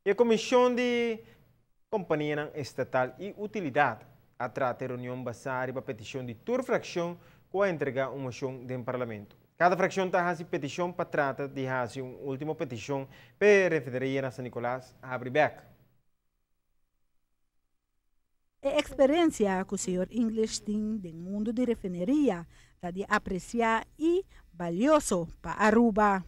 E Comision di Companianan Estatal y Utilidad a trata e reunion basa riba peticion di tur fraccion cu a entrega un mocion den Parlamento. Cada fraccion ta haci peticion pa trata di haci un ultimo peticion pa e refineria na San Nicolas habri bek. E experiencia cu señor English tin den mundo di refineria ta di aprecia y valioso pa Aruba.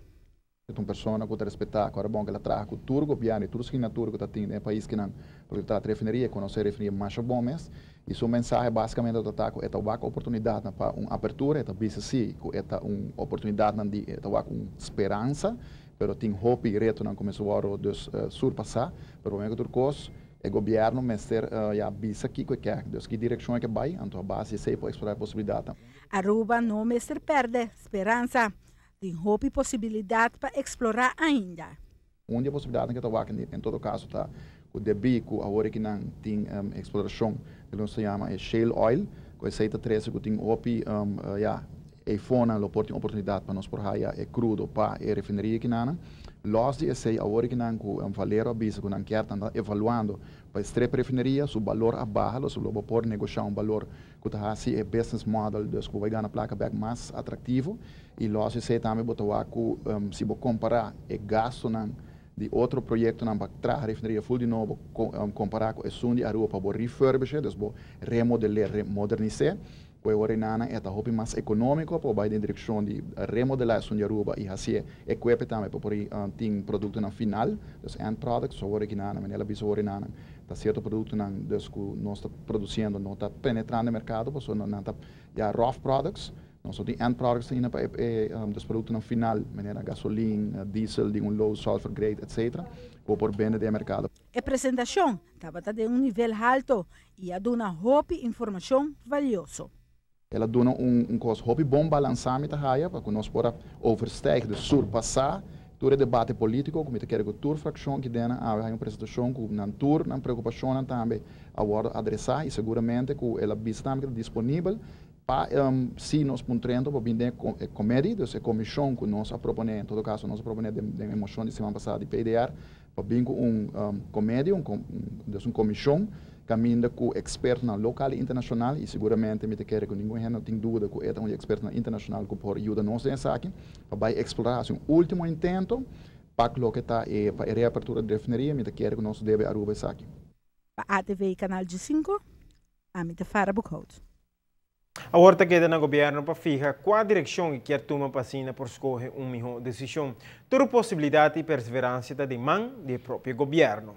E un persona cu ta respeta, cu bon cu el a traha cu tur gobierno y tur signatura cu tin den e pais cu nan, pasobra ta refineria, conoce refineria mas bon mes, y su mensahe basicamente ta cu e ta wak oportunidad pa un apertura, e ta bisa si, cu e ta un oportunidad di e ta wak un speransa, pero tin hopi reto nan cuminsa dus surpasa, pero prome cu cos, e gobierno mester ja, bisa kico kier, dus ki direccion cu bay, anto a base esey por explora e posibilidad. Aruba no mester perde speransa. Tin hopi posibilidad pa explora ainda. Un di e posibilidad cu ta wak en todo caso ta cu debi cu awor cu nan tin exploracion cu nos ta yama e shale oil, cu esey ta trece cu tin hopi ja, e fona lo por tin oportunidad pa nos por haya e crudo pa e refineria cu nan. Los di esey, awor cu nan cu Valero a bisa cu nan kier ta evaluando pa strip refineria, su balor a baha, lo por negocia un balor cu ta haci e business model, dus cu bay gana placa bek mas atractivo, y los di esey tambe bo ta wak cu si bo compara e gasto nan di otro proyecto nan pa traha refineria full di nobo, compara cu esun di Aruba pa bo refurbish, dus bo remodela, remodernisa, cu e nan e ta hopi mas economico pa bay den direccion di remodela esun di Aruba y haci equipe tambe pa por tin producto na final, dus end product. So awor cu nan manera bisa awor nan ta cierto producto nan dus cu nos ta produciendo no ta penetrando e mercado, pasobra nan ta ja rough products. Nos tin end products ainda pa e dus producto na final, manera gasoline, diesel di un low sulfur grade, etc., cu por bende den mercado. E presentacion tabata di un nivel halto y a duna hopi informacion valioso. El a duna un cos hopi bon balansa mi ta haya, pa nos por overstijg, dus surpasa tur e debate politico, cu mi ta kere cu tur fraccion cu den a un presentacion cu nan tur nan preocupacion tambe a wordo adresa y seguramente cu el a bisa tambe disponibel pa si nos puntr'e pa bin den comité, dus e comision cu nos a propone, en todo caso nos a propone den mocion di siman pasa di PDR, pa bin cu un comité, dus un comision caminda cu experto na local y internacional, y seguramente mi ta kere cu ningun hende no tin duda cu e ta un experto na internacional cu por yuda nos den esaki, pa bay explora un ultimo intento pa loke ta e pa e reapertura di refineria. Mi ta kere cu nos debe Aruba esaki. Pa ATV Canal 5, ami ta Farah Boekhout. Awor ta keda na gobierno pa fiha cua direccion kier tuma pa asina por scoge un miho decision. Tur posibilidad y perseverancia ta den man di propio gobierno.